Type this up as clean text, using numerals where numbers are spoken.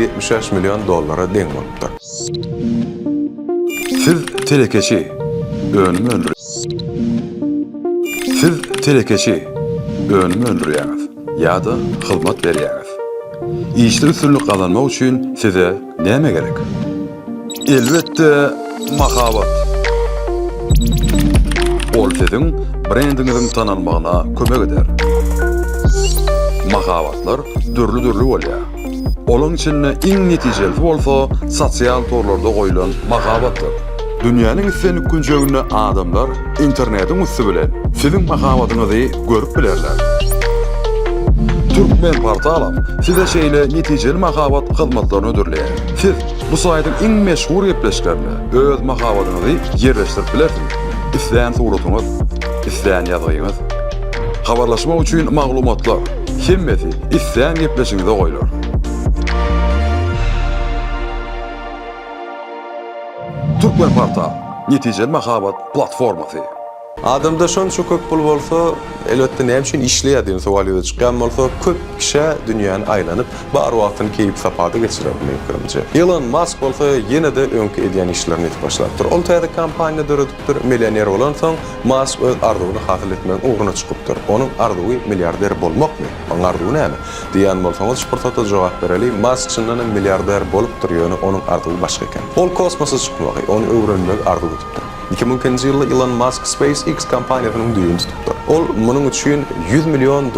775 million dollara deň bolupdyr. Siz telekeçi, önüm öndür. Siz telekeçi, önüm öndürýäňiz ýa-da hyzmat berýäňiz. Işde üstünlik gazanmak üçin size näme gerek? Elbetde, mahabat. Ol siziň brendiňiziň tanalmagyna kömek eder. Mahabatlar dürli-dürli bolýar. Olaň içinde iň netijelisi bolsa sosial torlarda goýlan mahabatdyr. Dünýäniň islendik künjeginde adamlar internetiň üsti bilen siziň mahabatyňyzy görüp bilerler. Türkmenportalam size şeýle netijeli mahabat hyzmatlaryny hödürleýär. Siz bu saýtyň iň meşhur gepleşiklerinde öz mahabatyňyzy ýerleşdirip bilersiňiz. Islän suratyňyz, islän ýazgyňyz. Habarlaşmak üçin maglumatlar, hemmesi islän gepleşigiňize goýlar. Türkmenportal, netijeli mahabat platformasy. Adamda şonça köp pul bolsa, elbetde näme üçin işleýär diýen sowal ýüze çykýan bolsa, köp kişä dünýäni aýlanyp, bar wagtyny keýp-sapada geçirerdi meň pikirimçe. Elon Mask bolsa ýene-de öňki edýän işlerini edip başlapdyr. Ol täze kompaniýa döredipdir, millioner bolansoň, Mask öz arzuwyny hasyl etmegiň ugruna çykypdyr. Onuň arzuwy milliarder bolmakmy? Onuň arzuwy näme? Diýýän bolsaňyz, şu pursatda jogap bereli, Mask çyndan hem milliarder bolupdyr, ýöne onuň arzuwy başga eken. Ol kosmosa çykmagy, ony öwrenmegi arzuw edipdir. 2002-nji ýylda Ilon Mask SpaceX kompaniýasynyň düýbüni tutupdyr. Ol munuň üçin 100 million.